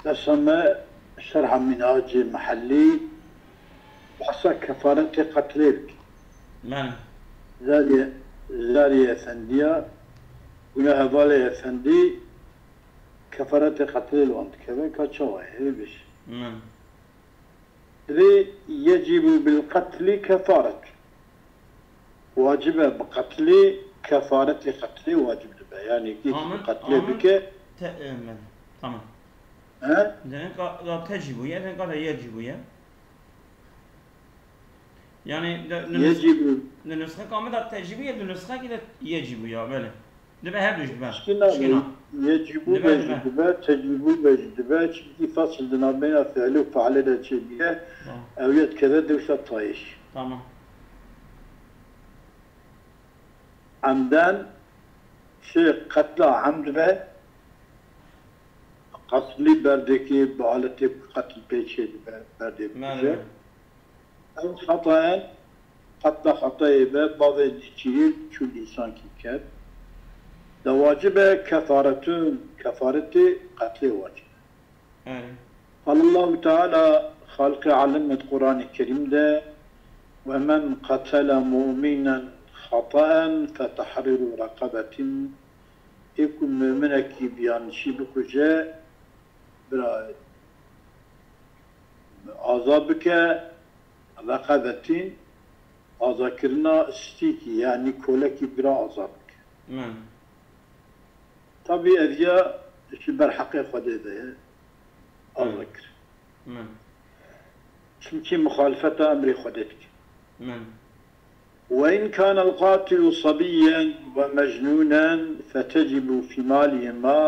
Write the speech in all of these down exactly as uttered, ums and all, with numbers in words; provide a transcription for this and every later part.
Dersa me şerha Mînhacê Mihellî behsa kefaretê qetlê bike. Belê. Zariyê, Zariyê Efendiya, guna hevalê Efendî kefaretê qetlê li wan dikeve, ka çawa ye, hê bêje. Belê. Divê yecîbu bil qetlî kefaret. Wacib e bi qetlî, kefaretê qetlê wacib dibe. Yanî yekî Amin, qetlê amin. Bike, Te, e, me. Tamam. He? Di enka da tecî bûye, di enka da yecî bûye. Yani di, di, nus, Yecîbu. Di nusxeka me da tecî bûye, di nusxekî de yecî bûye, belê. Dibe her du jî dibe. Pişkî nabê. Yecîbu Dibe, be jî dibe. Dibe, tecîbu be jî dibe. Çimkî fesil di navbeyna fiilî û feilê de çêbûye. Tamam. Ew yê dikeve dewsa tayîş. Tamam. Emden, çi qetla emd be, qetlî berdekê bi aletê qetl pê çêdibe, berdê Belê. bikuje. Ew xetayen, qetla xetayê be, bavê nêçîrê çû lîsankî ket. De wacib e kefaretun, kefaretê qetlê wacib e. Belê. Qal Allahu Teala, Xaliqê Alem di Quranê Kerîm de, "Ve men qetele mu'minen xetaen fe tahriru reqebetin", ê ku mu'minekî bi yanlişî bikuje, bira aza bike, reqebetin, azakirina stîkî, yanî kolekî bira aza bike. Belê. Tabî ev ya ji ber heqê Xwedê ve ye. Aza kir. Belê. Çimkî muxalifeta emrê Xwedê dike. Belê. وإن كان القاتل صبيا ومجنونا فتجب في مالهما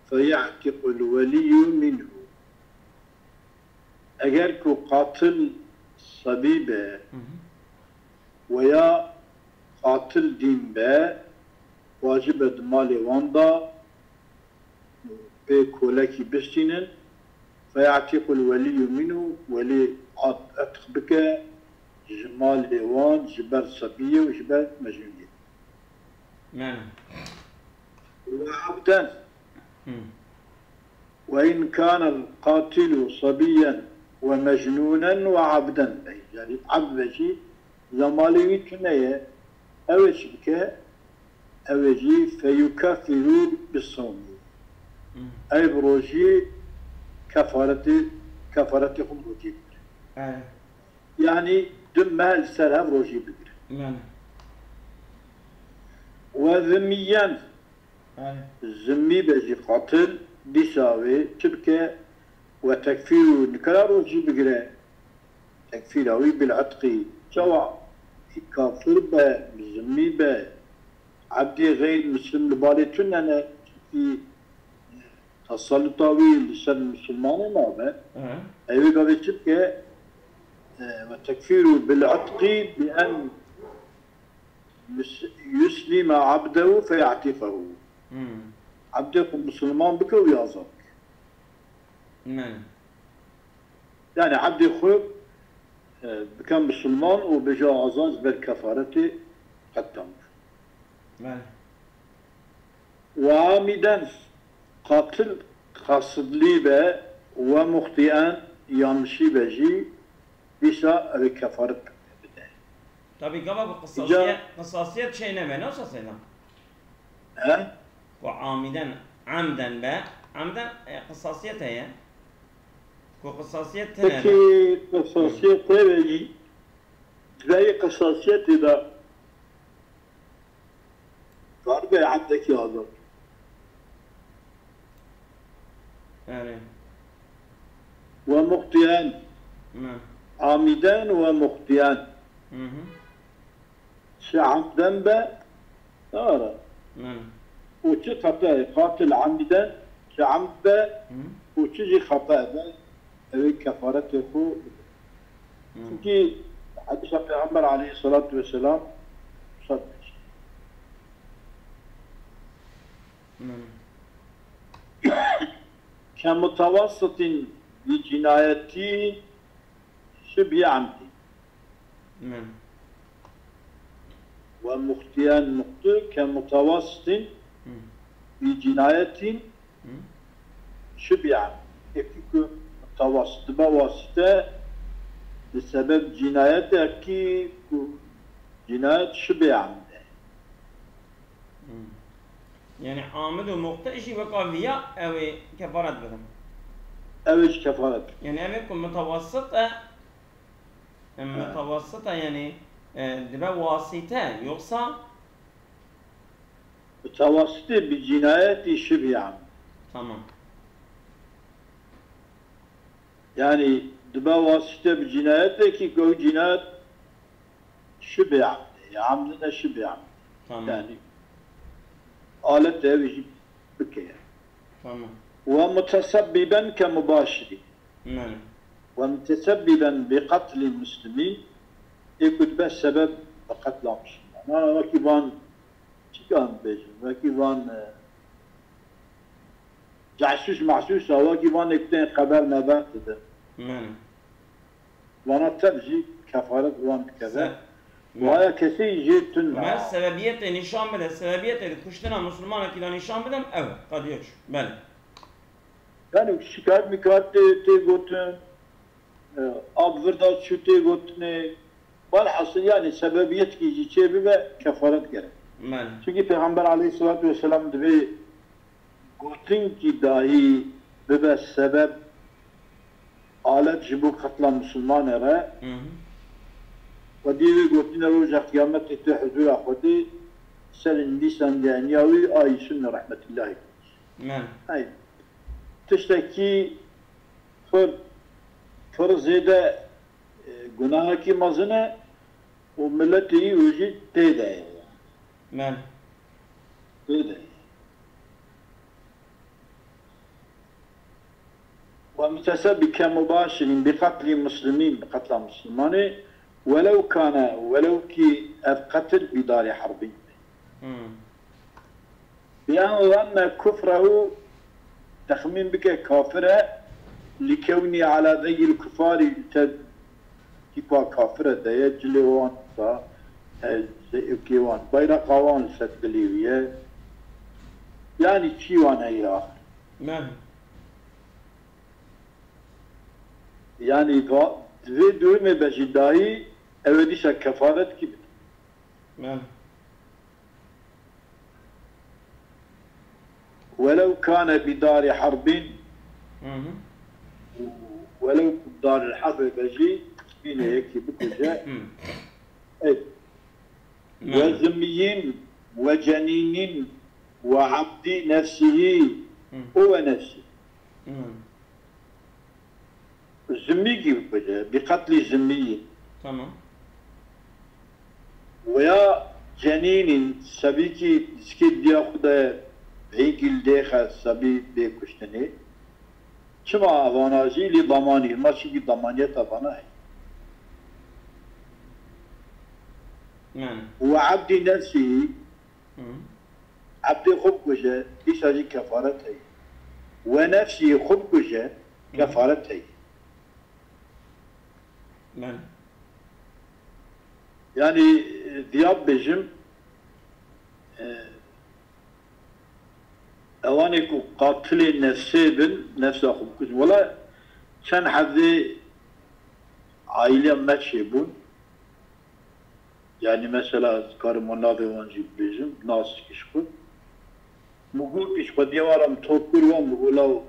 فيعتق الولي منه. Eger ku qatil sebî be Hı hı. veya qatil dîn be, wacib e di malê wan de pê kolekî bistînin, فيعتق الولي منه، welî at-, etq bike ji malê wan, ji ber sebiyê û ji ber mecnûniyê. Belê. وعبدا. Hı. وإن كان القاتل صبيا ومجنونا وعبدا. Yani ebd be jî, ya malê wî tune ye, ew ê çi bike? Ew ê jî فيكفر بالصوم. Hı. Ew bi rojî kefaretê, kefaretê xwe bi rojî bigire. Belê. Yani du meh li ser hev rojî bigire. Belê. وذميا. Belê. Zimmî be jî qatil, dîsa wê çi bike? وتكفيره, nikare rojî bigire. Tekfîra wî bil etqî. Çawa? Kafir be, zimmî be, ebdê xeyr muslim li balê tune ne. Çimkî tesalluta wî li ser musulmanê nabe. Hı. Ew ê gavê çi bike? E, وتكفيره بالعتق بأن يس-، يسلم عبده فيعتقه. Hmm. Ebdê xwe musulman bike û wî azad bike. Belê. Yani ebdê xwe, e, bike musulman û bêje azad ji ber kefaretê qetlan. Belê. وعامدا, qatil qasidlî be, ومخطئا, yanlişî be jî, dîsa ew ê kefaret bide. Tabî gava ku qisasiyet, qisasiyet şey nebe, ne wisa Seyda? He? Ku amiden, amden be, amden, e, qisasiyet heye. Ku qisasiyet tine be. Peki qisasiyet heye jî, divê qisasiyetê de karibe ebdekî azad. Yani. ومخطئا. Ne. عامدا ومخطئا. Hı hı. Çi amden be, ara. Ne. Û çi xeta ye, qatil amiden, çi amd be, Hı. û çi jî xeta be, ew ê kefaretê xwe bide. Hı. Çimkî hedîsa Pêxember aleyhisselatu vesselam wisa dibêje. Ne. كمتوسط بجناية شبه عمد. Ne. ومخطئا, muxti, كمتوسط Hı. بجناية Şibî emd. Yekî ku mutawasît dibe wasîte, bi sebeb cînayetekî ku cînayet şibî emd e. Yani amid û muqte jî weka viya ew ê kefaret bidin. Ew ê jî kefaret. Yani ev ê ku mutawassit e, e, mutawassit e yani e, dibe wasîte yoksa Mutawasitê bi cînayetî şibî emd. Tamam. Yani dibe wasîte bi cînayetekî ku ew cînayet şibî emd e. Ya emdine şibî emd. Tamam. Yani alet ew jî bike. Tamam. Ve mutesebbiben ke mubaşirî. Mene. Ve mutesebbiben bi qetlî muslimîn, ê ku dibe sebeb bi qetla musliman. Ha, wekî van, çikan bêjin, wekî van, e, cahsûs mahsûs a, wekî van ê ku tên xeber meber didin. Mene. Vana tev jî kefaret wan dikeve. Se- Waya kesî jê tun Me a. sebebiyetê nîşan bide, sebebiyetê di kuştina Muslimanekî de nîşan bidem ev e. Qediya çû. Belê. Yani şikayet mikayet tê, tê gotin, e, av vir da çû tê gotinê. Walhasil yani sebebiyetkî jî çê bibe kefaret gerek. Belê. Çünkü Peygamber aleyhissalatu vesselam divê gotinkî dahî bibe sebeb alet ji bo qetla Musulmanê re. Hı hı. Xwediyê wê gotinê roja qiyametê tê huzura Xwedê ser nivîsandiyaniya wî a Yusuf rehmetillahî. Belê. Hey. Tiştekî pir, pir zêde, e, gunahekî mezin e û miletê wî jî tê de ye. Belê. Tê de ye. Ve mutesebbi ke mubaşirîn bi qetlî muslimîn, bi qetla muslimanê, welew kane, welew kî ev qetil bi darî herbîn be. Hmm. Bi en zanne kufrehu, texmîn bike kafir e, li kewnî ala veyil kufarî, te tîpa kafir e de ye, cilê wan da, e, zevkê wan, bayraqa wan li ser dilê wî ye. Yanî çî wan heye axir. Belê. Yanî va, di vê durumê be jî dayî, ew ê dîsa kefaret kî bide. Belê. Welew kane bi darî herbîn, Hı hı. welew daril herbê be jî, yine yekî bikuje. Hı. Ey. Ve Belê. zimmiyin, ve cenînin, ve abdî nefsihî, Hı. û ve nefsî. Hı. Zimmî kî bikuje, bi qetlî zimmî. Tamam. Veya cenînîn, sebîkî zikê diya xwe de hêkî li dêxe sebî bê kuştinê. Çima evana jî lê damanî, ma çimkî damaniyeta vana heye. Yani. Û ebdî nefsî, Hı. ebdê xwe bikuje, dîsa jî kefaret heye. We nefsî xwe bikuje, kefaret heye. Belê. Yani, e, diya bêjim, e, ewanê ku qatilê nefsê bin, nefsa xwe bikujin. Wela çend hevdê aîleya me çêbûn. Yani mesela, ez karim wan navê wan jî bibêjim, nas kişko. Min got, ji xwediyê wan re min top kir, wan min got, law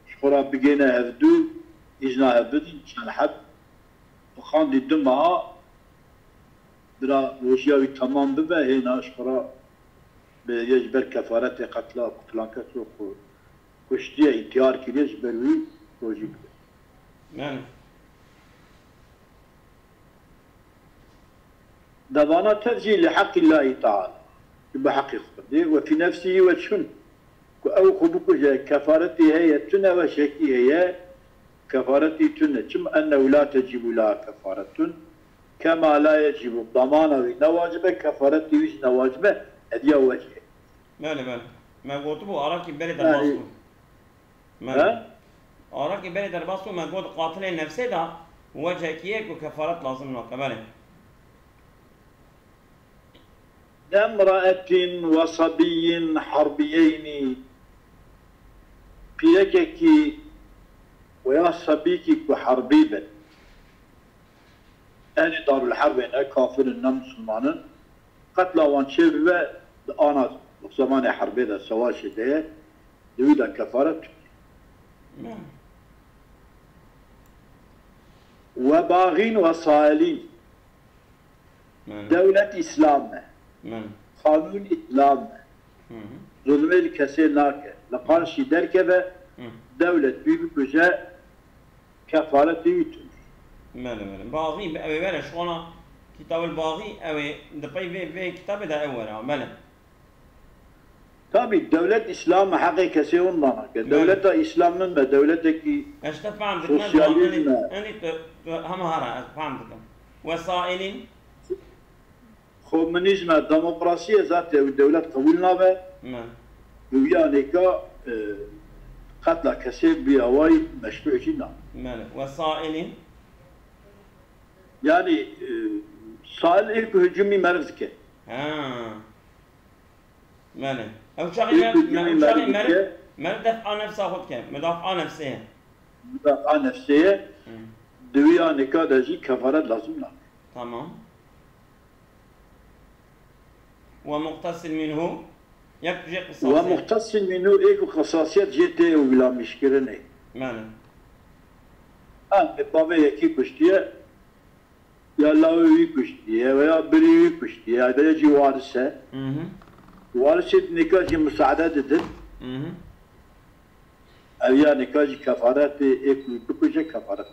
ji xwe re bigêne hevdû, îzna hev bidin, çend heb. Bi xandî du meha, bira rojiya wî temam bibe, hêna ji xwe re bi, yê ji ber kefaretê qetla ku filan kes ku kuştiye, întîhar kiriye, ji ber wî rojî bibe. Belê. Devana tev jî li heqî Llahî Teala, bi heqê Xwedê, we fî nefsî we çun, ku ew xwe bikuje, kefaretî heye, tune we şekî heye, kefaretî tune. Çim ennehu la tecîbu la kefaretun, kema la yecîbu, damana wî ne wacib e, kefaretî wî jî ne wacib e, hediya we jî heye. Belê, belê. Me gotibû, arakî berê derbas bû. Me. He? Arakî berê derbas bû, me got qatilê nefsê de wecekî ye ku kefaret lazim nake. Belê. Demraetin ve sabiyyin harbiyeynî. Yekekî weya sebîkî ku herbî bin, ehlî darulherbê ne, kafir in, ne misilman in, qetla wan çêbibe di ana, zemanê herbê de, sewaşê de ye, di wî de kefaret tune. Belê. We baxîn we sailîn. Belê. Dewlet Îslam e. Belê. Qanûn Îslam e. Hı hı. Zulmê li kesê nake. Li qarşî derkeve, hı, dewlet wî bikuje, kefaretê wî tune. Belê, belê. Baxî, ew ê were, şixwana Kitabul Baxî, ew ê di pey vê, vê kitabê de ew were, belê. Tabî, dewlet Îslam e, heqê kesê winda nake. Belê. Dewleta Îslam min be, dewletekî sosyalîzm e. Enî tu, tu, hema hara, ez fam dikim. Wesailîn? Komunîzm e, demokrasî ye, zaten ew dewlet qebûl nabe. Belê. Û yanêka, e, qetla kesê bi awayî meşrû jî nabe. Belê. Wesailîn? Yanî, e, sail ê ku hicûmî meriv dike. Ha. Belê. Ew çaxî Ê me-, ku me-, hicûmî ew çaxî meriv meriv, dike. Meriv def'a nefsa xwe dike. Mudafaa nefsê ye. Mudafaa nefsê ye. Hı. Di wî anêka de jî kefaret lazim nake. Tamam. Ve muqtasin minhu, yek jê qisas. Ve muqtasin minhu, ê ku qisasiyet jê tê û gulamîşkirinê. Belê. Ha, bavê yekî kuştiye, ya lawê wî kuştiye, veya birî wî kuştiye, ya de jî waris e. Hı hı. Warisê di nêka jî musaade didin. Hı hı. Ev ya nêka jî kefaretê ê ku bikuje kefaret.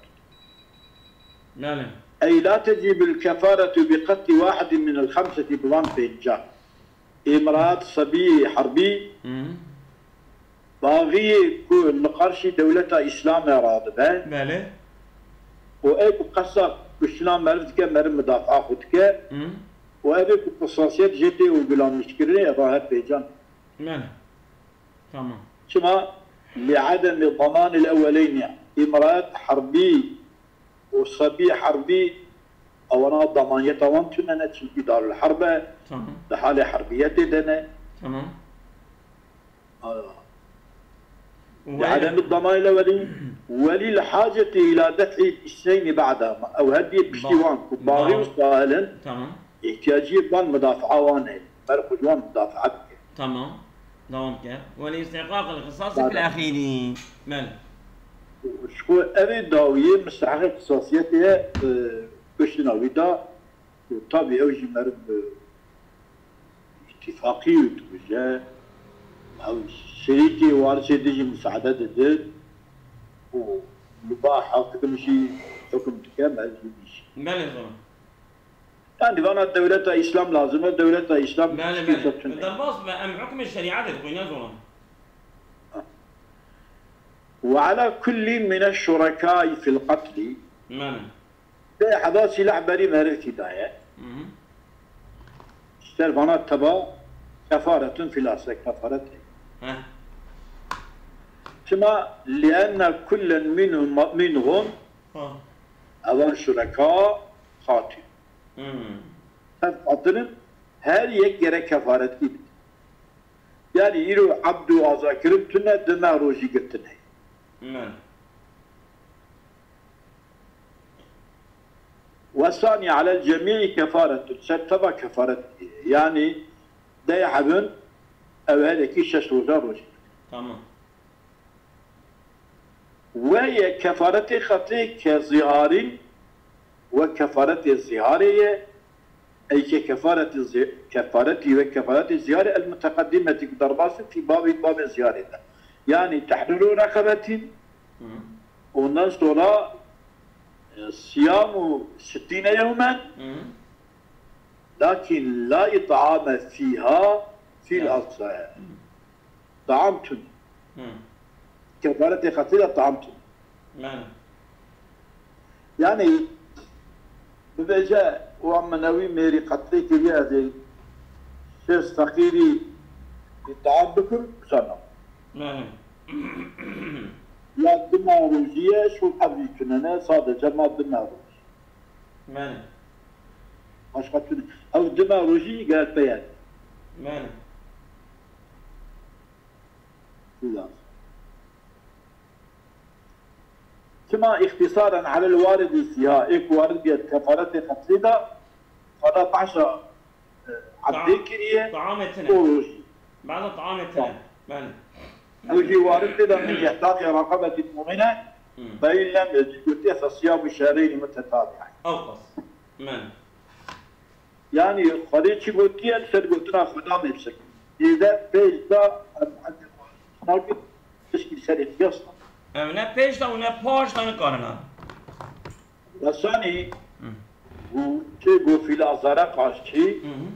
Belê. Ey la tecîbul kefaretu bi qetli wahidin minel xemseti, bi van pênca. Îmrat, sebî, herbî, Hı. Baxiyê ku li qarşî dewleta Îslamê radibe Belê. Û ê ku qesa kuştina meriv dike, meriv mudafaa xwe dike Hı. Û ev ê ku qisasiyet jê tê û gulamîşkirinê, eva her pêcan. Belê. Tamam. Çima? Li edemî damanil ewweleynî, îmrat herbî û sebî herbî, ewana damaniyeta wan tune ne, çimkî darul herb e, Tamam. Di halê herbiyetê de ne. Tamam. Aa. Li edemî damanil ewweleynî, welî li hacetî îla def'î isneynî ba'dahuma. Ew her diyê piştî Ba-, wan ku baxî ba-, û sail in, Tamam. Îhtiyaciyê van mudafaa wan heye. Ber xwe ji wan mudafaa bike. Tamam. Devam ke. Welî istihqaq el qisas Bale. Fil exîrî. Belê. Ji xwe ev ê dawiyê misteheqê qisasiyetê ye, e, kuştina wî da. Û tabî ew jî meriv bi îtîfaqî û dibije. Ew şerîkê warisê din jî misaade didin. Û li ba hakim jî hukm dike, meriv jî dîşî. Belê, zor. Yanî vana dewleta Îslam lazim e, dewleta Îslam Belê, belê. Derbas be, em hukmê şerîetê dixwîne zoran. Ve ala kullin mine şurekâi fil qetlî. Belê. Dê heba sîlah berî merivkî daye. Hı hı. Ji ser vana teba kefaretun fil asle, kefaret e. Heh. Çima? Lienne kullen minhum, minhum Ha. Evan şureka qatil. Hmm. Ev qatilin her yek gerek kefaretkî bide. Yani îro ebd û azakirin tune, di meh rojî girtine. Hmm. Ve sani alel cemî kefaretun. Ser teva kefaret. Yani dey hebin ev her yekî şeş roja rojî. Tamam. Ve ye kefaretê qetlê ke ziharîn ve kefaretê ziharê ye, ey ke kefaretê zi-, kefaretî ve kefaretê ziharê el muteqedîmetî ku derbas in fî babî babê ziharê de. Yani tehrîru reqebetîn, Hı. Ondan sonra, e, siyamu sittîne yewmen, Hı. Lakin la it'ame fîha fîl Evet. Aqsa. Hı. Taam tune. Hı. Kefaretê qetlê de taam tune. Yani. Yani, bibêje, wan min ewî mêrî qetlê kiriye, ez ê şêst feqîrî taam bikim, sana. Yani. Ya dima rojî ye, şûn evî tune ne, sadece ma dima rojî. Mene. Başka türlü. Ew dima rojî gel peyer. Mene. Lazım. Çima îxtîsaren elel waridî sîha, ê ku warid bîye di kefaretê qetlê de, Xweda behsa, e, ebdê kiriye, Taamê tine. O rojî. Bela taamê tine. Belê. Ew jî warid tê de min yehtaqê raqabetî mumine, Hı. Beyin lem, e, gotiye fesiyamu şehreyni mutetabî'eyn. Ew qas. Belê. Yanî Xwedê çi gotiye, li ser gotina Xweda mê bisekî. Êde pêş de em endê xwe nakin, pişkî serê qiyas nakin. Ew ne pêş de û ne paş de nikarin a. Resanî Hı. û çê gofîla zere qarşî Hı hı.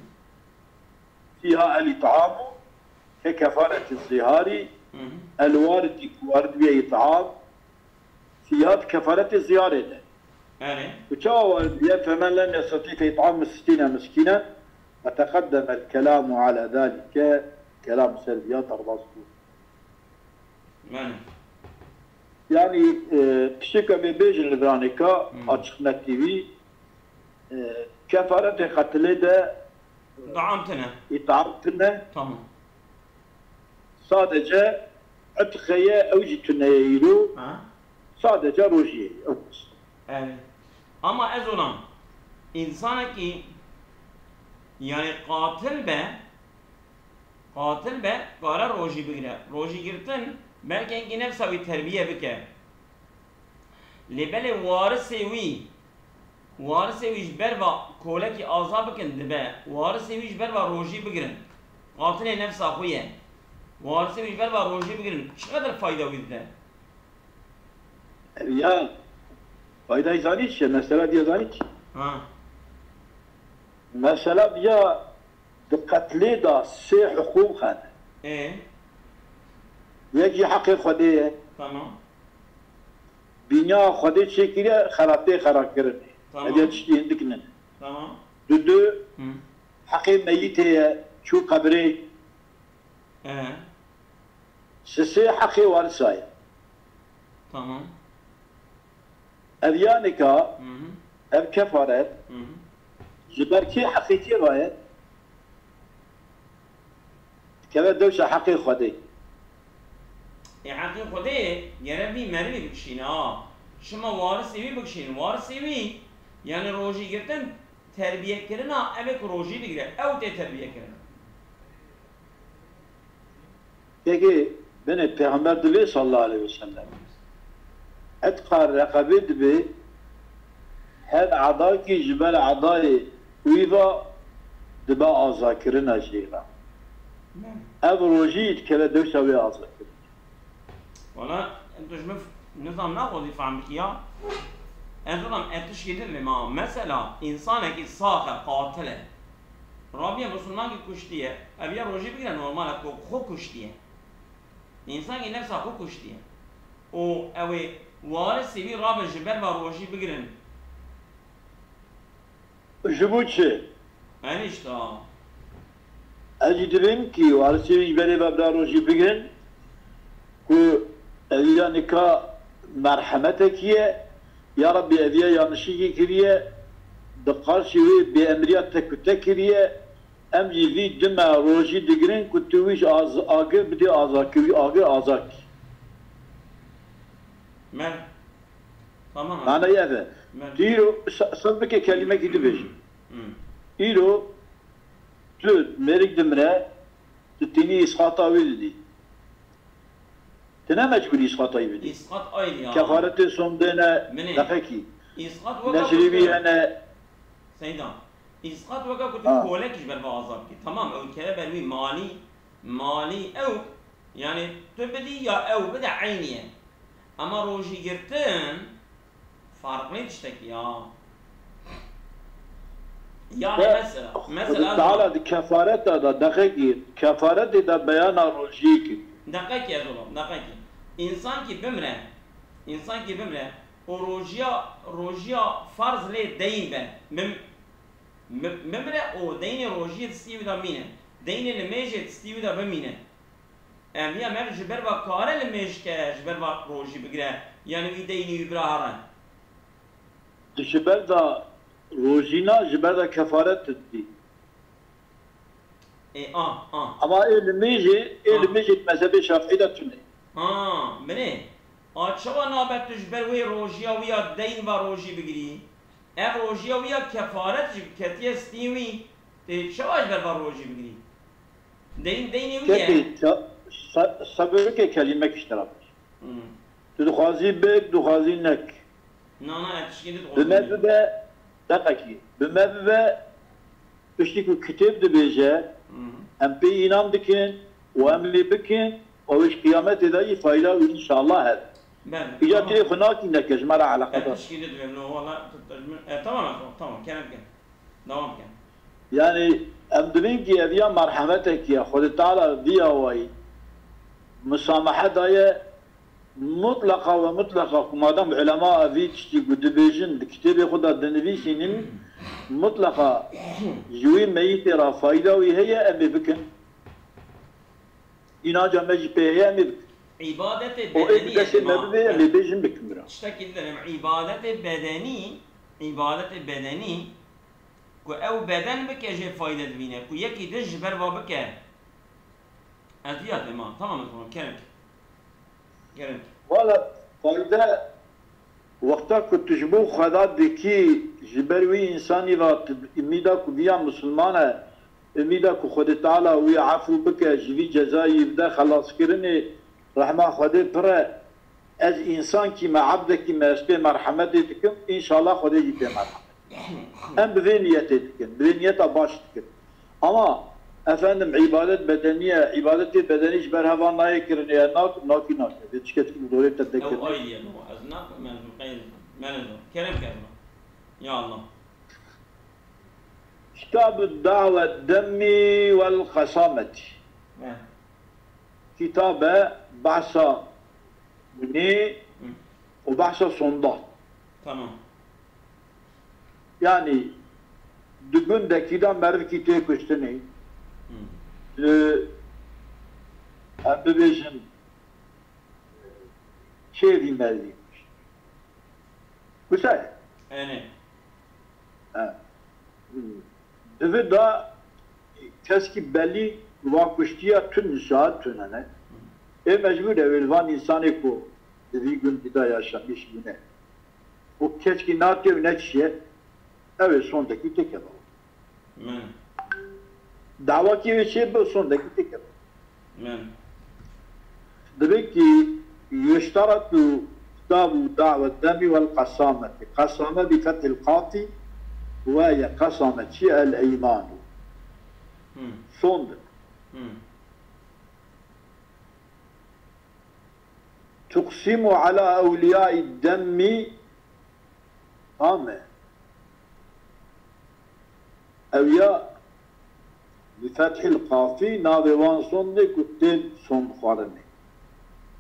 Fîha el-ît'amu ke kefareti zîharî, Hı hı. El-waridî ku warid bîye ît'am, fîha di kefaretê zîharê de. Erê. Û çawa warid bîye, femen lem yesteti fe ît'amu sittîne miskînen, ve teqeddeme el-kelamu ala zalike, kelam ser viya derbas bû. Belê. Yanî, e, tiştê ku em ê bêjin li viranêka Hmm. Açık Net T V, e, kefaretê qetilê de Da'am tine. Ît'am tine. Tamam. Sadece itqe ye, ew jî tune ye îro. Ha? Sadece rojî ye. Ew. Evet. Ama ez olam, insanekî, yani qatil be, Qatil be, kare rojî bigire. Rojî girtin, belkî hinkî nefsa wî terbiye bike. Lê belê warisê wî, warisê wî ji ber va kolekî aza bikin dibe, warisê wî ji ber va rojî bigirin. Qatilê nefsa xwe ye. Warisê wî ji ber va rojî bigirin. Çiqedir fayda wî dide? Ya, faydayê zanî çi ye? Mesela diye zanî çi? Ha. Mesela diya Di qetlê de sê hiqûq hene. Ê? Yek jî heqê Xwedê ye. Tamam. Bînya Xwedê çêkiriye, xeratê xerakirinê. Tamam. Hediya tiştî hindik nîne. Tamam. Du du, Hı. Heqê meyitê ye, çû qebrê. Ê? Sisê heqê warisa ye. Tamam. Ev yanika, Hı hı. Ev kefaret, Hı hı. Ji ber kê heqê kê ve ye? Dikeve dewsa heqê Xwedê. Ê heqê Xwedê gere vî merivî bikişîne ha. Şima warisê wî bikişînin. Warisê wî, yani rojî girtin, terbiyekirina ev ê ku rojî digire. Ew tê terbiyekirina. Peki, binê Pêxember divê sallallahu aleyhi ve sellem. Etqa reqebê dibe her edakî ji ber edayê wî ve dibe azakirina jê ve. Ev rojî dikeve dewsa wê azakirin. Wala, tu ji min f-, nizam naxwazî fehm bikî ya. Ez olam etişkê din lê ma. Mesela, insanekî sax e, qatil e. Rabiye Musulmankî kuştiye. Ev ya rojî bigire normal e ku xwe kuştiye. Însankî nefsa xwe kuştiye. Û ew ê warisê wî rabin ji ber va rojî bigirin. Ji bo çi? Enişta. Ez jî divêm kî warisê wî ji berê ve bira rojî bigirin ku ev ya nika merhemetekî ye. Ya Rabbî ev ya yanlişîkî kiriye. Di qarşî wê bêemriya tek û tek kiriye. Em jî vî dime rojî digirin ku tu wî ji az-, agir bidê azakî, wî agir azakî. Me. Tamam abi. Manayê ev e. Me. Tu îro sa-, saz bike kelîmekî tu bêjî. Hmm. Îro tu mêrik dimire, tu tînî îsqata wî didî. Tu ne mecbûrî îsqata wî bidî. Îsqat ayrı ya. Kefaretê sondê ne Minê. Deqekî. Îsqat weka Neşrî wî hene. Seyda. Îsqat weka ku tu Ha. Kolek ji ber ve azad bikî. Tamam, ew kere ber wî malî, malî ew, yani tu bidî ya ew bide eynî ye. Ama rojî girtin farqlî tiştekî ya. Yani Ve mesela, Xwedê mesela Teala di kefareta de, deqekî, kefaretê de beyana rojiyê kir. Deqekî ez olam, deqekî. Însankî bimre, însankî bimre, û rojiya, rojiya farz lê deyn be. Bim-, bim-, bimre û deynê rojiyê di stî wî de mîne. Deynê nimêjê di stî wî de bimîne. Ev ya mev ji ber va kare nimêj ke, ji ber va rojî bigire, yani wî deynî wî bira here. Di ji ber da rojîna, ji ber da kefaret didî. Ê, a, a. Ama ê nimêjê, ê A. Nimêjê di mezhebê Şafîî de tune. Ha, binê. A çawa nabe tu ji ber wê rojiya wî ya deyn va rojî bigirî? Ev rojiya wî ya kefaret jî ketiye stî wî, tê çawa ji ber va rojî bigirî? Deyn deynê wî ye. Kekê, sa-, sa-, sabir bike, kelîmek ji te re bike. Hmm. Tu dixwazî bik, dixwazî nek. Na, na, ez tişkî din dixwazim. Bi me bibe, deqekî, bi me bibe, piştî ku kitêb dibêje, Hmm. em pê înan dikin û em lê bikin û ew ji qiyametê de jî fayda wî înşallah hebe. Belê, Îca tamam. Tê xwe nakî neke, ji me re eleqedar. Ez tişkî din dibêm, no, wala, tu, tu, e, tamam, tamam, tamam, kerem ke. Dewam ke. Yani, em dibin ki ev ya merhemetekî ye, Xwedê Teala vî awayî musamahe daye, mutleqa ve mutleqa ku madem ulema evî tiştî ku dibêjin, di kitêbê xwe de dinivîsînin, mutleqa ji wî meyîtê re fayda wî heye, em ê bikin. Înanca me jî pê heye, em ê bikin. Îbadetê O ê bi bedenî ye, destê me dema. Bibe, em ê bêjin bikin bira. Tiştekî din em îbadetê bedenî, îbadetê bedenî ku ew beden bike jê fayde dibîne, ku yekî din ji ber va bike. Ez diya te ma. Tamam, tamam. Kerem. Kerem. Wala fayde wexta ku tu ji bo Xweda dikî, ji ber wî însanî va tu umîda ku viya misilman e, umîda ku Xwedê Teala wî efû bike, ji vî cezayî bide xelaskirinê, rehma Xwedê pir e. Ez însankî me, ebdekî me, ez pê merhemetê dikim, înşallah Xwedê jî pê merhemet. Em bi vê niyetê dikin, bi vê niyeta baş dikin. Ama, efendim, îbadet bedeniye, îbadetê bedenî ji ber hevan nayê kirinê, ez nakim, nakî nake. Vê tiştekî bi dorê te Ew dekirine. Ayrı yer ama, ez nakim, ez muqeyyed, me ne zor. Kerem kerem. Ya Allah. Kitab-ı Da've Demmi vel Qasameti. He. Kitabe bahsa gunê Hı. û bahsa sonda. Tamam. Yani, di gundekî de merivkî tê kuştinê. Hı. Di, em bibêjin, kêvî merivî kuşt. Wisa ye? Ene. He. Divi da keskî belî va kuştiya tun nişa tune ne. Ê mecbûr e wê li van însanê ku di vî gundî de yaşamîş bûne û keçkî nake û neçiye, ew ê sondekî têke baba. Min. Dawakî wê çê bi sondekî têke baba. Min. Divê ki يشترط كتاب دعوة الدم والقسامة. قسامة بفتح القاف وهي قسامة çi? الأيمان. Hmm. Sond. Hmm. تقسم على أولياء الدم. Ame. Ew ya bi fethil qafî navê wan sondê ku tên sond xwarinê.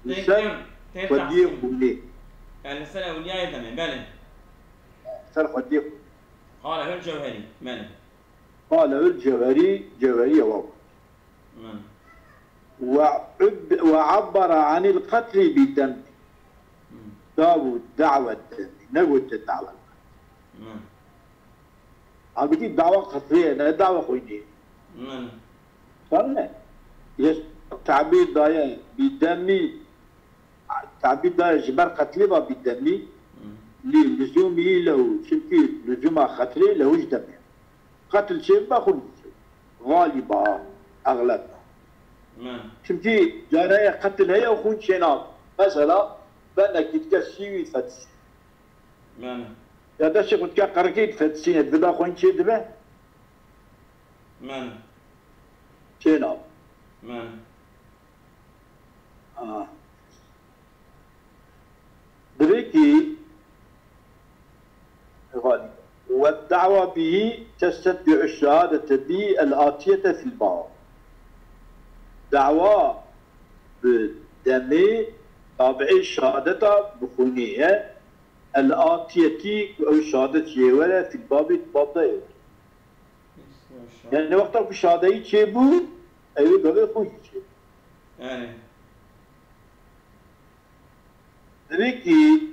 Li Tên ser kêm, tên xwediyê tahsîn. Xwînê. Yani li ser ewliyayê demê, belê. Ser xwediyê xwînê. Qale hul cewherî, belê. Qale hul cewherî, cewherî ewa got. Min. Ve ub-, ve abbara anil qetli bi dem. Hmm. Davu davet demi. Ne gote davet. Hmm. Halbuki dawa qetlê ye, ne dawa xwînê. Hmm. Tamam. Yes, tabîr daye bi demî, tabîr daye ji ber qetlê va bi demî. Hmm. Li luzûmî lehu. Çünkü luzûma qetlê lehu ji demê. Qetil çêbibe xûn diçe. Galiba, exleb. Me. Çimkî careye qetil heye û xûn çênabe. Mesela, benekî dike sîwî fetisîne. Me. Ya destê xwe dike qerikê difetisîne, divida xwe çê dibe? Me. Çênabe. Me. Ha. Divê ki, والدعوة به تستتبع الشهادة به الآتية في الباب. Dawa bi demê tabiê şehadeta bi xwînê ye. El atiyetî ku ew şehadet jê were fîl babê di bab de ye. Yani wexta ku şehadeyî çêbû, ew ê gavê xwe jî çêbû. Yani. Divê ki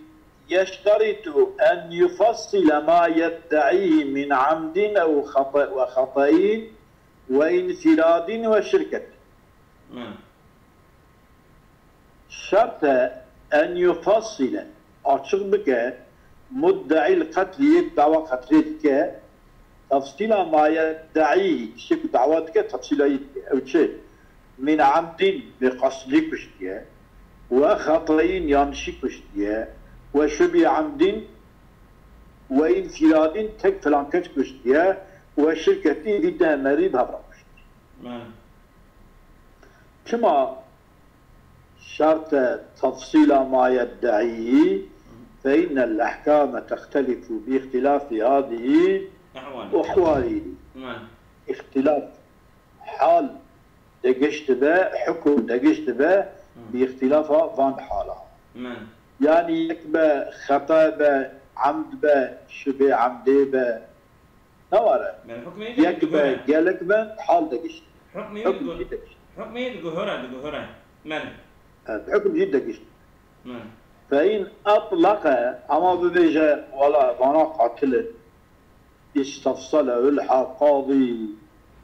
يشترط أن يفصل ما يدعيه من عمد أو خطأ وخطأ وانفراد وشركة. Hı. Şert e, en yufassile, açiq bike, mudde'il qetlî, yek dawa qetlê dike, tefsîla ma yedde'î, kişê ku dawa dike, tefsîla yî dike. Ew çi? Min emdin, bi qasdî kuştiye, we xetayîn, yanlişî kuştiye, we şibî emdin, we înfiradin, tek filan kes kuştiye, we şirketî vî deh merî bi hev re kuştiye. Çima şert e tefsîla ma yedde'î, fe innel ehkame tehtelifu bi îhtilafî hadihi ehwalî. Îhtilaf hal de giş dibe, hukm de giş dibe, bi îhtilafa van hala. Yanî yek be, xeta be, emd be, şibê emdê be, ne were? Belê, hukmê yek be, gelek be, hal de giş dibe. Hukmê yek, hukm jî de giş dibe. Hukmê yek diguhere, diguhere. Belê. Evet, hukm jî de giş dibe. Belê. Fe in etlaqe, ama bibêje, wala, vana qatil in. İstefsale ul ha qadî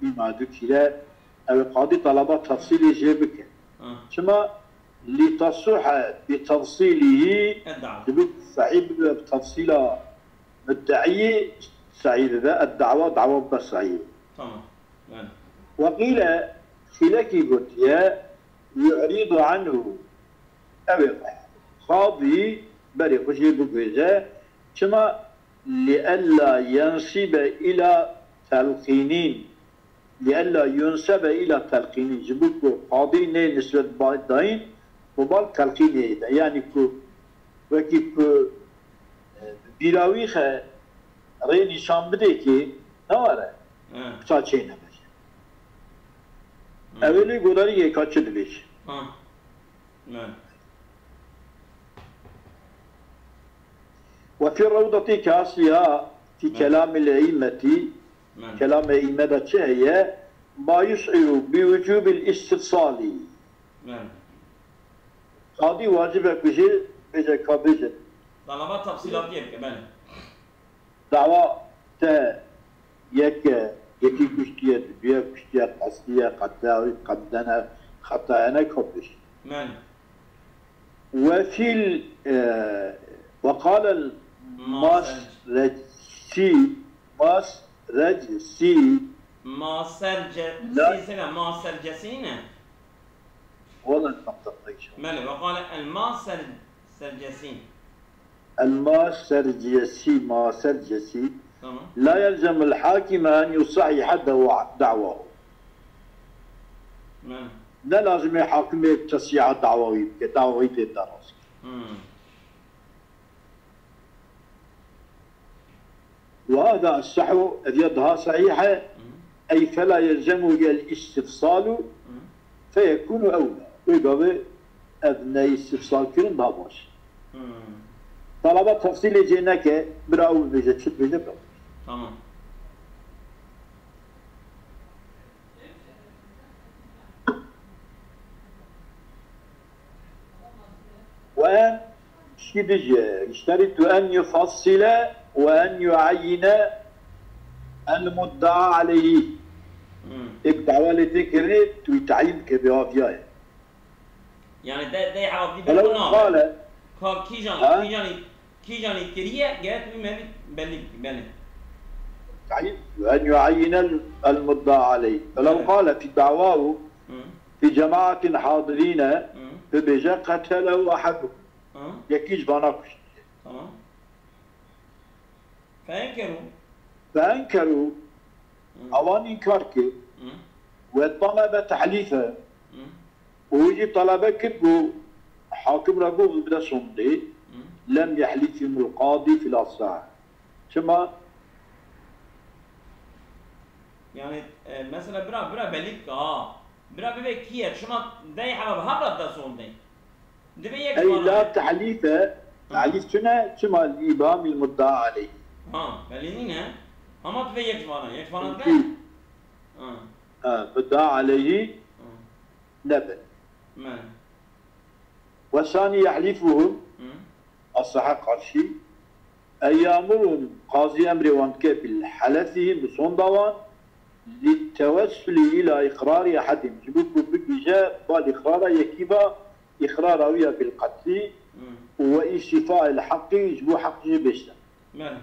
bima dukire, ew qadî talaba tefsîlê jê bike. Çima? Li tasuhe bi tefsîlî, dibe sehîh bibe bi tefsîla mudde'iyê, sehîh bibe, ed dawa, dawa bibe sehîh. Tamam. Yani. Ve qîle, xîlekî gotiye, yu'rîdu anhu, ew ê qadî berê xwe jê biguhêze. Çima? Liella yensibe ila telqînîn. Liella yunsebe ila telqînîn. Ji bo ku qadî nê nisbet ba-, dayîn û bal telqînê de. Yanî ku wekî ku, e, bîra wî xe rê nîşan bidê ki ne were. He. Qisa çê nebêje. He. Ew ê lê godarî yê ka çi dibêje. Ha. Ve fî rewdatî kasiya fî kelamî leyîmetî, kelamê îme de çi heye? Ma yuş'iru bi wucûbil îstifsalî. Qadî wacib e ku jê bêje ka bêje. Talaba tefsîlatiyê bike, belê. Dawa te yek e, yekî kuştiye, duduye kuştiye, qestiye, qetlaye, qebdene, xetayene, kopmiş. Belê. Ve fîl, e, ve qale Masrecsi, Masrecsi. Maserce, sîsene, masercesî ne? Wala naqta qeyşa. Belê, ve qale el maser-, sercesî. El masercesî, masercesî. Tamam. La yelzemul hakime en yusahiha dawa-, da'wahu. Belê. Ne lazim e hakimê tesîha dawawî bike, dawawî pê darast. Hmm. Ve hada sehhu, ev ya daha sahîh e. Hı. Ey fela yelzemu el istifsalu, hı, feyekunu ewla. Wê gavê ev ne istifsal kirin daha baş. Hı. Talaba tefsîlê cê neke, bira ew bibêje, çi dibêje, bira. Tamam. Ve şî dijî, işterîtu en yufassile ve en yueyyine el muddaa aleyhî. Hmm. Êk dawa lê tê kirinê, tu wî teyîn ke bi aviya ye. Yani de, de hevdî Welew bena qale. Ka kîjan, ha? Kîjanî, kîjanî kiriye, gere tu wî me bî belî, belî. Teyîn, en yueyyine el, el muddaa aleyhî. Welew qale fî da'wahu, hı, fî cemaatin hadirîne, hı, bibêje qetelehu ehaduhum. Hı. Yekî ji vana kuştiye. Tamam. Feenkeru. Feenkeru. Hı. Awan înkar kir. Hı. Ve talebe tehlîfe. Hı. Û wî jî talebe kir ku hakim re got bide sondê. Hı. Lem yehlifhumul qadî fil asah. Çima? Yani, e, mesela bira, bira belî bike ha. Bira bibe kî ye? Çima dey heva bi hev re dest sondê? Dibe yek Ey vana la ye. Tehlîfe, ha, tehlîf çi ne? Çima li îbhamîl muddaa aleyh? Ha, belî nîne. Hema dibe yek vana, yek vana dibe? Çünkü, ha, ha, muddaa aleyhî, ha, nebin. Me. Ve sani yehlifuhum, hı, asaha karşı, e yamurun, qazî emrê wan dike bil helefihim, bi sonda wan, li tewessulî ila iqrarî ehedin, ji bo ku bigihîje bal iqrara yekî va, iqrara wî ya bil qetlî, Hmm. Û we îstîfa il heqî ji bo heq jî bêşte. Belê.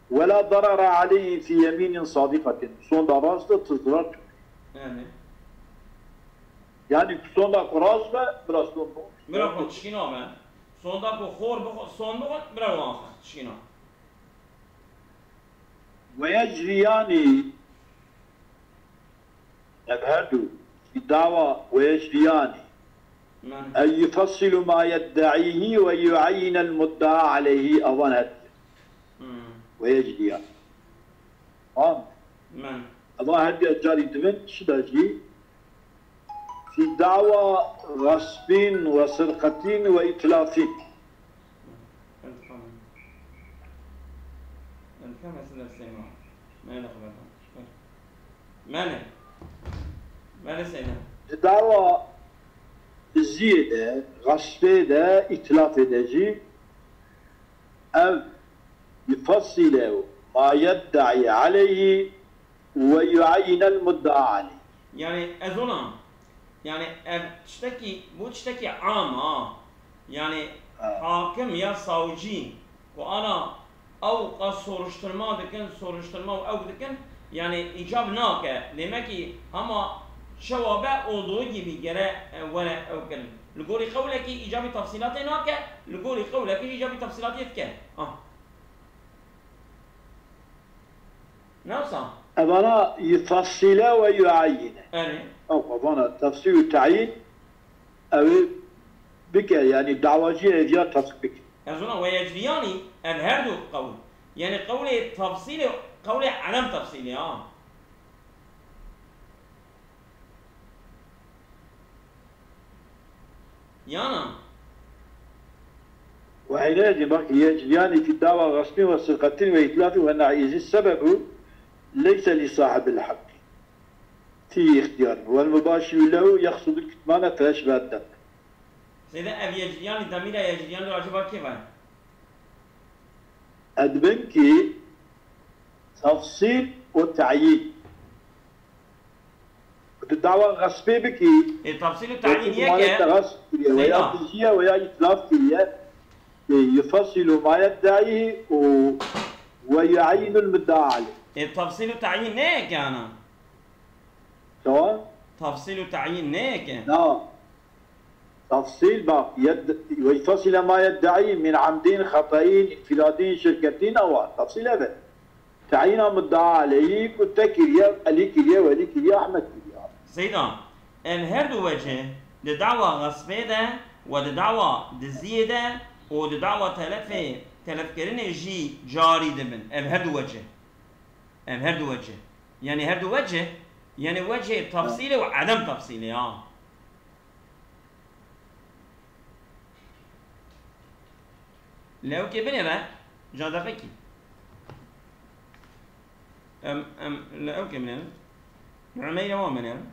Wela darara aleyhi fî yemînin sadîqetin. Sonda rast de tu zirar tu. Belê. Yani sonda ku rast be, bira son bu. Bira xwe tişkîna be. Sonda ku xor bixwe, son bixwe, bira wan xwe tişkîna. Ve yecriyani, ev her du, fi dawa ve yecriyani. Belê. Ev yufessilu ma yeddaîhi ve yueyyinel muddaa aleyhi, avan her du. Hmm. Ve yecriyani. Tamam. Belê. Eva her du carî dibin, çi de jî? Fi dawa xasbîn ve sirqetîn ve îtlafîn. Mene. Mene Seyda. Di dawa diziyê de, xasbê de, îtlafê de jî ev yufessile ma yeddaî aleyhi ve yueyyinel muddaa aleyh. Yani ez ona, yani ev tiştekî, bu tiştekî am a. Yani Ha. hakim ya savcî ku ana ew qas soruşturma dikin, soruşturma û ew dikin, yani îcab nake. Demek ki hema çawa be olduğu gibi gere, e, were ew kirin. Li gorî qewlekî îcabî tefsîlatê nake, li gorî qewlekî îcabî tefsîlatê dike. Ah. Ne wisa? Evana yufessile ve yueyyine. Erê. Ew evana tefsîl û teyin ew ê bike, yani dawacî ev ya tasdik bike. Ez ona ve yecriyani, ev her du qewl. Yani qewlê tefsîlê, qewlê edem tefsîlê ha. Yana. وحينئذ bak, يجريان في دعوى غصب وسرقة وإتلاف ونحوه، إذ السبب ليس لصاحب الحق فيه اختيار، والمباشر له يقصد الكتمان فيشبه الدم. Seyda, ev yecriyani, demîra yecriyani racî va kê ve? Edbin ki tefsîl û teyin. Di dawa xespê bikî, Ê, tefsîl û teyin wekî yek e. Te xesp kiriye, weya Seyda. Dijiye, weya îtlaf kiriye. Ê, yufessilu ma yeddaî û ve yueyyinul muddaa aleyh. Ê, tefsîl û teyin ne yek e ana? Çawa? Tefsîl û teyin ne yek e? Na. Tefsîl bak, yed-, ve yufessile ma yeddaî min amdîn, xetayîn, înfiradîn, şirketîn, ewa, tefsîl ev e. Teyîna muddaa aleyhî ku te kiriye, Elî kiriye, Welî kiriye, Ehmed kiriye. Seyda, ev her du wecih di dawa xespê de ve di dawa diziyê de û di dawa telefê, telefkirinê jî carî dibin. Ev her du wecih. Ev her du wecih. Yani her du wecih, yani wecihê tefsîlê û edem tefsîlê, ha. Li ewkê binêre, cadeqekî. Em, em, li ewkê binêrin. Li Umeyre wan binêrin.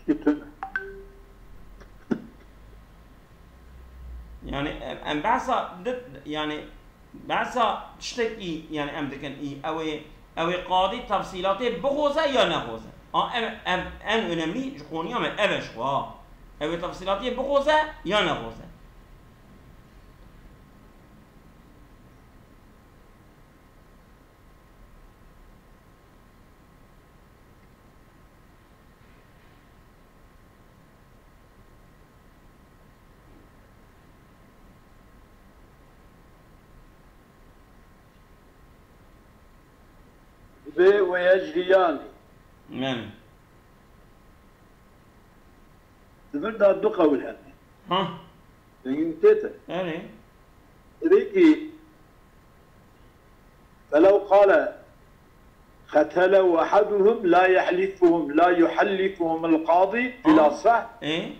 Şî tune. Yani em, em behsa di, yani behsa tiştekî yani em dikin î, ew ê, ew ê qadî tefsîlatê bixoze ya nexoze. A, ev, ev en önemli ji qoniya me ev e ji xwe, ha. Ew ê tefsîlatê bixoze ya nexoze. Divê we yecrî yanî. Belê. Di vir de du qewl hene. Ha. Dengê min tê te. Erê. Divê kî felew qale qetele ehaduhum la yehlifuhum, la yuhellifuhum el qadî fil asah. Ê?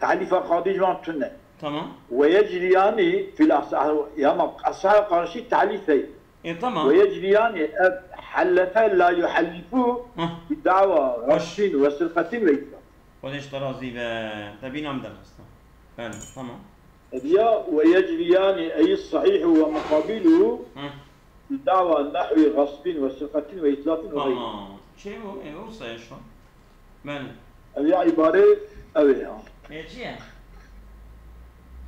Tehlîfa qadî ji wan tune. Tamam. Ve yecriyani fil asah, ya ma asah qarşî tehlîf heye. E, tamam. Ve yecriyani ev hellete la yuhellifû Hah. bi da'wa Baş. gasbin ve sirqetin ve itlaf. Xwedê ji te razî be. Te bîna min derxistin. Belê, tamam. Ev ya ve yecriyani ey sahihu ve muqabiluhu Hı. bi da'wa nehwi gasbin ve sirqetin ve itlafin ve gayri. Tamam. Çê bû, e, wisa ye şu an. Belê. Ev ya îbare ev ê ha. E, çi ye?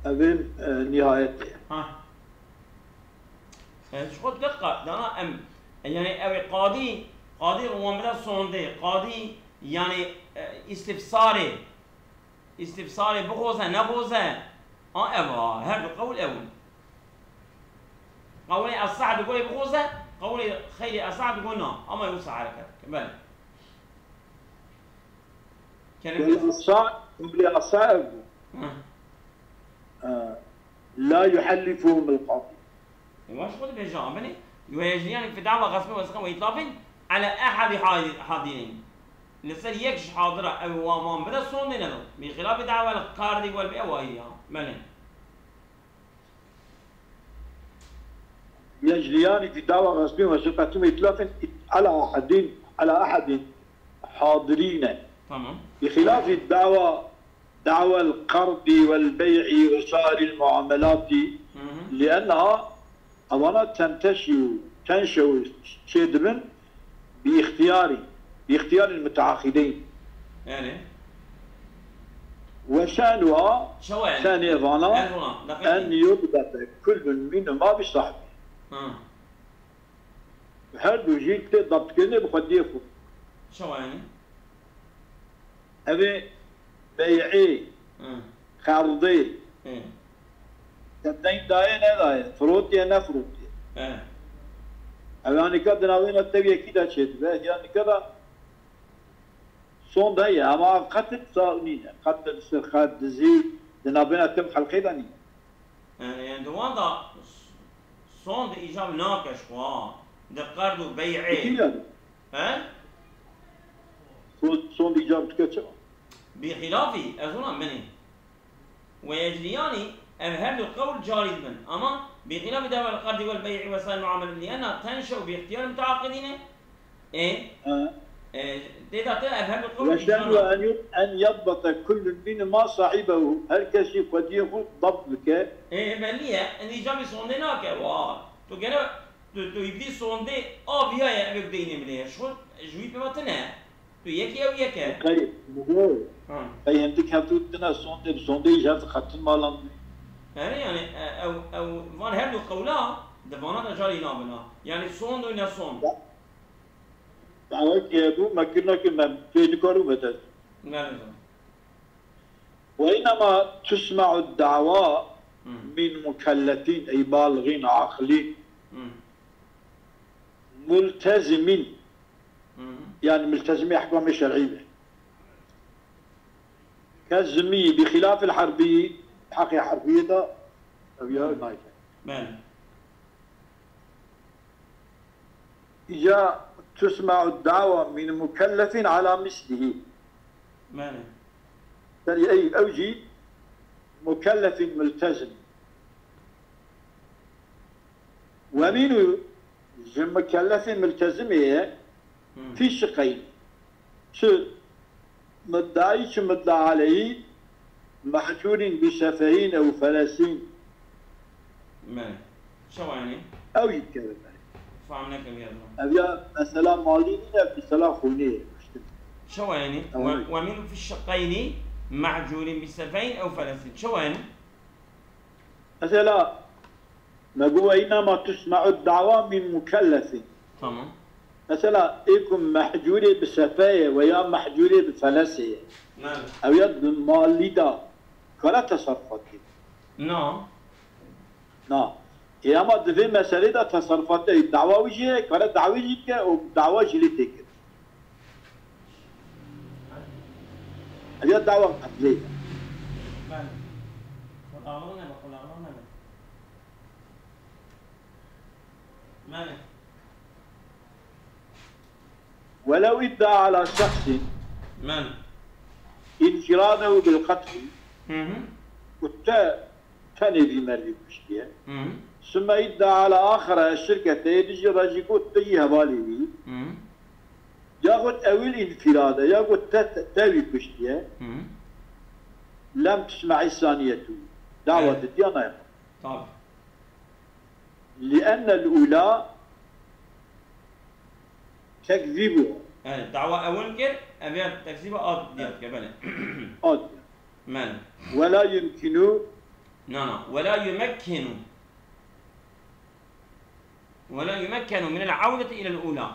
Ev ê, e, nihayet e. Ha. E, ji xwe diqqa, dana em, e, yani ew ê qadî, qadî wan bide sondê, qadî yani, e, îstîfsarê, îstîfsarê bixoze, nexoze, a ev a, her du qewl ew in. Qewlê esah digo ê bixoze, qewlê xeyrê esah digo na. Ama wisa hereket dike. Belê. Kerem. Wal asa, qewlê asa ev bû. Hı. E, la yuhellifuhum el qadi. E, baş xwe dibêje, a, belê. Yuheyecniyan fi da'wa gasbin ve sirqin ve itlafin ala ehadi hadi-, hadinin. Li ser yek ji hadira ew wan wan bide sondê nedin. Bi xilafî da'wa el qardî wel bi ew ayrî ya. Belê. Yecriyani fi da'wa gasbin ve sirqetin ve itlafin ala ahadin, ala ahadin hadirine. Tamam. Bi xilafî da'wa, da'wa el qardî vel bey'i ve sairil muamelati. Hı hı. Lienneha evana tenteşî û tenşew çêdibin bi îxtiyarî, bi îxtiyarî muteaxideyn. Yani? Ve şe'nuha, Çawa yani? şe'nê vana, Ez ona, lafet en değil. yudbete kullun minhuma bi sahbi. Ha. Her du jî tê dabtkirinê bi xwediyê xwe. Çawa yani? Ev ê bey'ê, Hı. qerdê, Hı. te deng dayê nedayê, firotiye nefrotiye. He. Ev ya nika di navêna tev yekî de çêdibe, ya nika da sond heye, ama ev qetil sa nîne. Qetil, sirqet, dizî, di navbêna tim helqê de nîne. Yani, yani di wan da sond îcab nake ji xwe, ha. Di qerd û bey'ê. Peki yani. He? Sond, sond îcab dike çima? Bi xilafî, ez ona min ê. Ve yecriyani, ev her du qewl carî dibin. Ama bi xilafî da'wa el qerdî vel bey'i ve sair muamele, lienna tenşe'u bi îxtiyar muteaqidîne. E, Ha. e, tê de te ev her du qewl Ve îcra şe'nu nake. en yud-, en yadbete kullun minhuma sahibehu. Her kesî xwediyê xwe dabt bike. E, belî ye. Îcabî sondê nake. Wa. Tu gene, tu, tu îdî sondê a viya ye, ev ê deynê min ê. Ji xwe, ji wî pêva tune. Tu yekî ew yek e. Qey, Ha. qey hindik hevdû tune sondê, bi sondê jî hev diqetin malan. Erê, yani, e, ew, ew, van her du qewla, di vana de carî nabin ha. Yani sond û ne sond. Ya. Dawekî hebû, me kir nekir, me pê dikarim vete. Ne, ne, ne. Ve înema tusme'u da'wa Hı. min mukellefîn, ey balixîn, aqilîn, Hı. multezimîn, Hı. yani multezimî ehkamê şer'î be. Kezimî, bi xilafil herbî, heqê herbiyê de ew ya Hı. nayke. Belê. Îca tusme'u da'wa min mukellefin ala mislihî. Belê. Serî ey, ew jî mukellefin multezim. Ve mînû ji mukellefin multezimê ye Hı. fî şiqeyn. Çi Muddaî çi mudda aleyhî mehcûrîn bi sefehîn ew felesîn. Me. Çawa yani? Ew yî dikeve me. Fam nekim ya. Ev ya mesela malî nîne, ev mesela xûnê ye. Çawa yani? Tamam. Ve, ve min fi şiqqeyni mehcûrîn bi sefehîn ew felesîn. Çawa yani? Mesela, me got, "Ve înema tusme'u da'wa min mukellefin." Tamam. Mesela, ê ku mehcûrê bi sefe ye veya mehcûrê bi felesê ye. Belê. Ew ya di malî de kare teserrufatê. Na. Na. Ê, ama di vê meselê de teserrufatê dawa wî jî ye, kare dawî jî bike û dawa jî lê tê kirin. Ev ya dawa qetlê ye. Belê. Qulağlığı ne be, qulağlığı ne be? Belê. Welew idda ala şexsin Belê. infiradehu bil qetl. Hı hı. Û te tenê vî mervî kuştiye. Hı hı. Sümme iddia ala axira şirkete, yê dijî re jî got te jî hevalê wî. Hı hı. Ya got ewil înfirade, ya got te, te, te wî kuştiye. Hı hı. Lem tusme'î saniyetu. Dawa Evet. didiya nayê. Tabii. Li'ennel ula tekzîbu. Yani dawa ewil kir, ev ya tekzîba ad diyat kir, belê. Ad. Men. Ve la yumkinu Na, na. Ve la yumekkenu. Ve la yumekkenu minel avdeti ilel ula.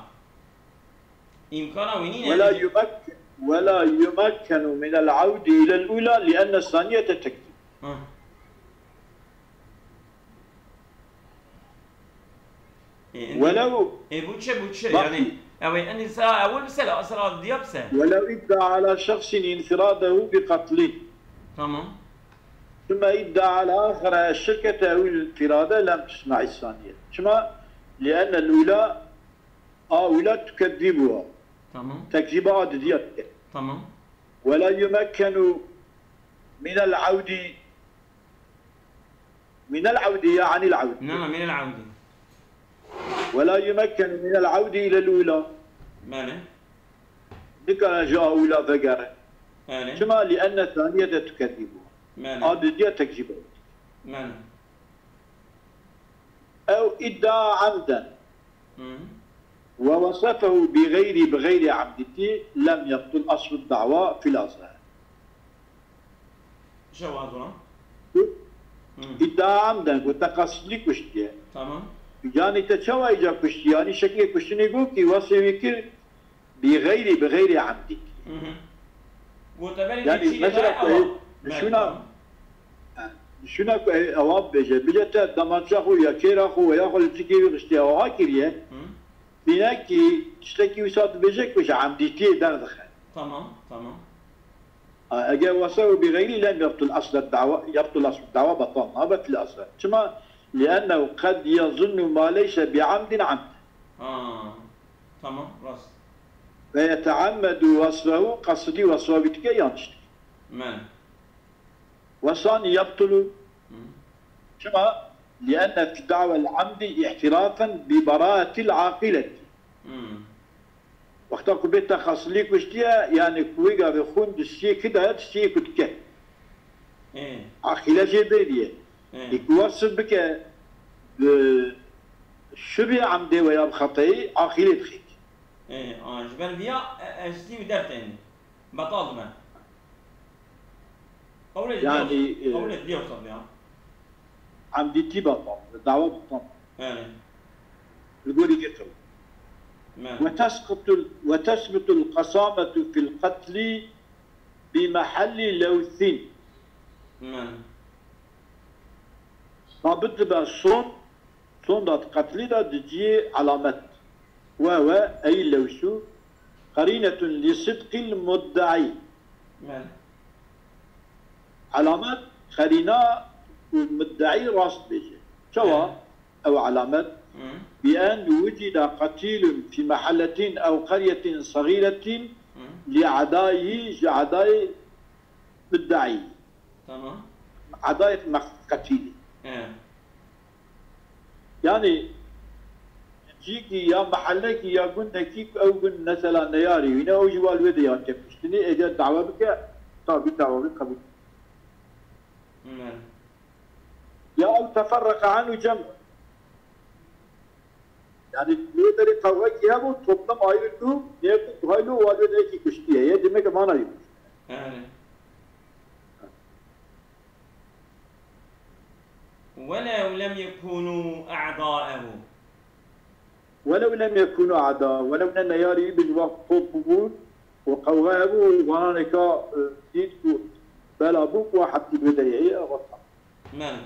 İmkana ve nîne. ولا يمكن ولا يمكن من العود إلى الأولى لأن الثانية تكذب. Ha. E, indi- ولو E, bu çi, bu çi? Bak- Yani, ew ê, indi sera ewil bise, la sera diya bise. ولو ادعى على شخص انفراده بقتل Tamam. ثم ادعى على آخر الشركة أو الانفراد لم تسمع الثانية. Çima? لأن الأولى أولى تكذبها. Tamam. Tekzîba a didiya dike. Tamam. ولا يمكن من العود من العود يعني عن العود. Na, na, minel avdi. ولا يمكن من العود إلى الأولى. Belê. Nikare ji a ula vegere. Belê. Çima? لأن الثانية تكذبها. Belê. A didiya tekzîba. Belê. أو ادعى عمدا Hı. ووصفه بغير بغير عمدتي لم يبطل أصل الدعوى في الأصح. Şewazura. Hı. Hı. ادعى عمدا, got te qasdî kuştiye. Tamam. Yani te çawa îca kuştî? Yani şeklê kuştinê got ki wasfê wî kir bi xeyrî, bi xeyrî emdî. Hı hı. Goteberî Yani çî mesela daye ku ewa. Şuna, şuna ku ewa bêje, bêje te damança xwe ya kêra xwe ya xwe li tikê wî kuştiye, ewa kiriye. Hı. Bîne ki tiştekî wisa dibêje ku ji emdîtiyê derdixe. Tamam, tamam. Eger wasa û bi xeyrî lem yebtul asl dawa, yebtul asl dawa betal nabe fil asl. Çima? Li'ennehu qed yazunnu ma leyse bi amdin amd. Ha, tamam, rast. Ve yeteammedu wasfehu, qasdî wasfa wî dike yanlış dike. Men. Ve sani yebtulu. Hı. Çima? Li'enne fi da'wel amdi i'tirafen bi bara'atil aqileti. Hı. Wexta ku bê te xasilî kuştiye, yani ku wê gavê xûn di siyê ki daye, di siyê ku dike. Ê, Aqîle jê bêriye. ê. Lê ku wasf bike bi şibê emdê we ya bi xetayî, aqîlê dixêk. Ê, a, ji ber viya, e, e, ji tî wî dertêne. Betal dibe. Qewlê Yani, diyor, e, qewlê diyor tabii ya. Emdîtî betal, dawa betal. Yani, Li gorî vê qewl. men. Ve tesqutul, ve tesbutul qasametu fil qetlî bi mehellî lewsin. Men. Sabit dibe son, son da di qetlî de di cihê elamet. Ve ve ey lewsu qerînetun li sidqil muddaî. Men. Elamet, qerîna ku muddaî rast bêje. Çawa? Ew elamet. Hı. Bi en wucida qetîlun fi mehelletin ew qeryetin sagiretin Hı. li edayî ji edayê muddaî. Tamam. Edayê meq-, qetîlî. He. Yani cîkî ya mehellekî ya gundekî ku ew gund mesela neyarî wîne, ew jî wal wê de ya tepiştinî, êca dawa bike, tabî dawa bike qebûl. Men. Ya ew teferreqe anhu cem. Yani wê derê qewxekî hebû, toplum ayrı ku, nêku duhaylo wal wê de yekî kuştiye. Ye demek mana yok. Yani. ولو لم يكونوا أعضاءه. Welew lem yekûnû a'da, welew ne neyarî wî bin wext top bûbûn û qewxe hebû û wananeka, e, dît ku bela bû ku heptî wê derê heye, ew wexta. Men.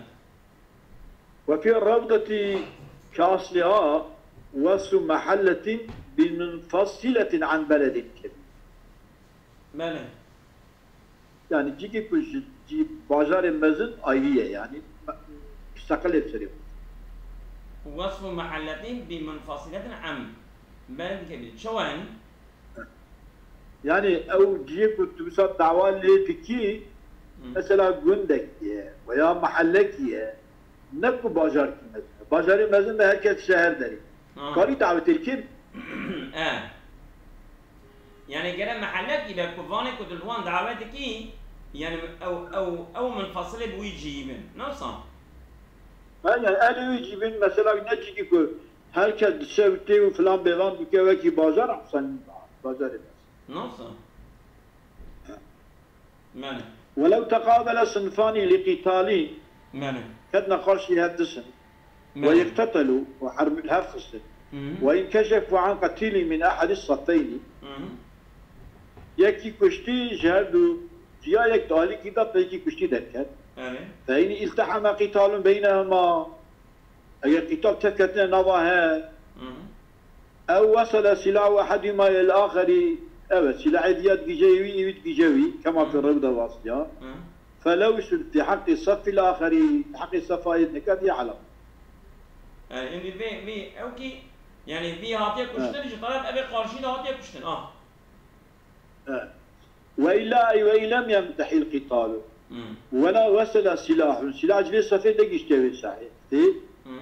Ve fî rewdetî kasliha wesû mehelletin bi munfasiletin an beledin kebîr. Belê. Yani cîkî ku ji, ji bajarê mezin ayrî ye, yani me-, musteqil ê serê xwe. وصف محلة بمنفصلة عن بلد كبير. Çawa yani? Yani ew cihê ku tu wisa dawa lê dikî, Mesela gundekî ye veya mehellekî ye. Ne ku bajarkî mezin e. Bajarê mezin de herkes şeher derê. Ha. Karî dawetê li kê? E. Yani gere mehellekî be ku vanê ku tu li wan dawet dikî, yani ew, ew, ew minfasilê bi wî cihî bin. Ne wisa? Ha, yani ew wî cihî bin, mesela ne cihî ku herkes diçe û tê û filan bêvan dike wekî bajar, a sen bajarê mezin. Ne wisa? Mene. Welew teqabele sinfani li qîtalî, Mene. Ketine qarşî hev disin. Mene. Ve iqtetelu, û herb hev xistin. Hı hı. Ve inkeşefu an qetîlî min ehadî safeyni. Hı hı. Yekî kuştî ji her du ciya yek di alîkî de yekî kuştî derket. Evet. Fe in ilteheme qîtalun beynehuma. Eger qîtal tevketine nava he, Hı hı. Ew wesele silahu ehadîma il axerî, evet, silahê diya digije wî, wî digije wî, kema Hı. fi rew de vasiya. Hı. Felewsun fi heqî sefil axerî, heqî sefayê dike diye elam. Yani, indi vê, vê, ew ki, yani, vî hatiye kuştin, Evet. ji taraf evê qarşî de hatiye kuştin, ah. E. Ve illa, ve in lem yentehil qitalu. Hmm. Ve la vesela silahun. Silah cilê sefê de gişte wê sahê. Tê? Hmm.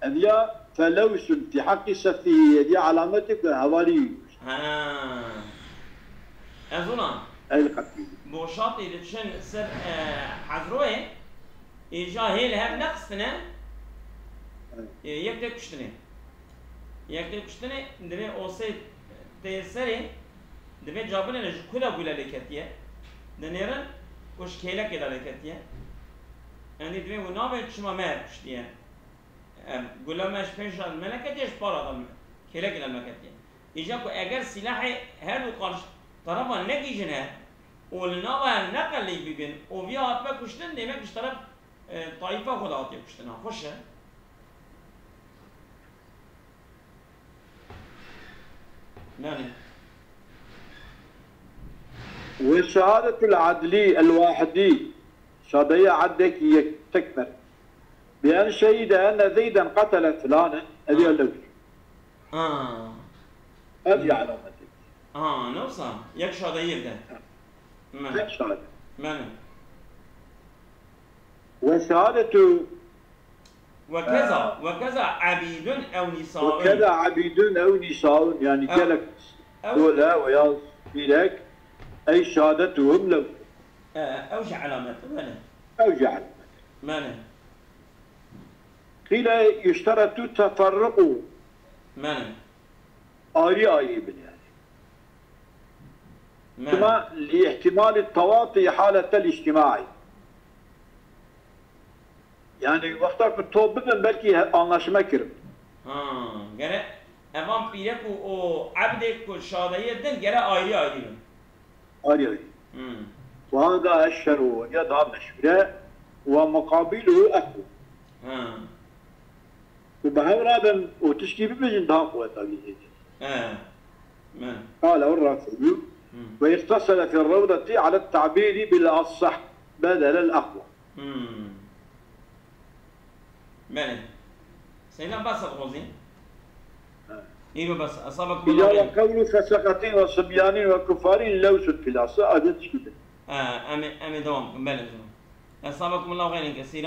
Ev ya felewsun fi haqqi sefihi. Ev ya alametê ku hevalî Ha. Ez ona. El qetî. Boşatê diçin ser, e, Hezroyê. Êja hê li hev nexistine. Evet. E, yek tê kuştinê. Yek tê kuştinê, divê osê tê serê, divê ca binêre ji ku de gule lê ketiye. Dinêrin ku ji kêlekê de lê ketiye. Endî divê wî nabê çima me kuştiye. Em, gule me ji pêş re me neketiye, ji para de me, kêlekê de me ketiye. Îca ku eger silahê her du qarşî terefa negihîjin hev û li nava hev neqelî bibin û vî hatbe kuştin, demek ji teref, e, taifa xwe de hatiye kuştin. Ha, xweş e. Belê. Ve şehadetul adlî el wahidî, şadeya edlekî yek tek ber. Bi en şehîde enne Zeyden qetele filanen, ev ya Ha. lew. Ha. Ev ya alametê. Ha, ne wisa? Yek şadeyê de. Ha. Me. Tek şade. Me. Ve şehadetu Ve keza, Ha. ve keza abîdun ew nîsaun. Ve keza abîdun ew nîsaun, yani Ha. gelek Ew köle veya pîrek, ey şehadetuhum lew. E, ew jî alamet, belê. Ew jî alamet. Belê. Qîle yuşteretu teferruqu. Belê. Ayrı ayrı bin yani. Belê. Kima li ihtimali tawati haletel içtimai. Yani wexta ku top bibin belkî he-, anlaşma kirin. Ha, gere evan pîrek û o ebdê ku şadeyê din gere ayrı ayrı bin. Ayrı ayrı. Hmm. Ve hada eşheru, ya daha meşhure, ve muqabiluhu ekwa. Ha. Ku bi hev rabin û tişkî bibêjin daha quweta wî zêde. He. Me. Qale Rafi'yû Hmm. ve îqtesere fi rewdetî ala ta'bîrî bil asah bedelel aqwa. Hmm. Belê. Seyda bes e, Rozî. Ha. Îro bes. Esabekum Îca Allahu ve xeyr. Qewlu feseqetin ve sibyanin ve kufarin lewsut filası adet şiddet. Ha, em ê, em ê dewam bikin. Belê, zor. Esabekum Allahu xeyren kesîra.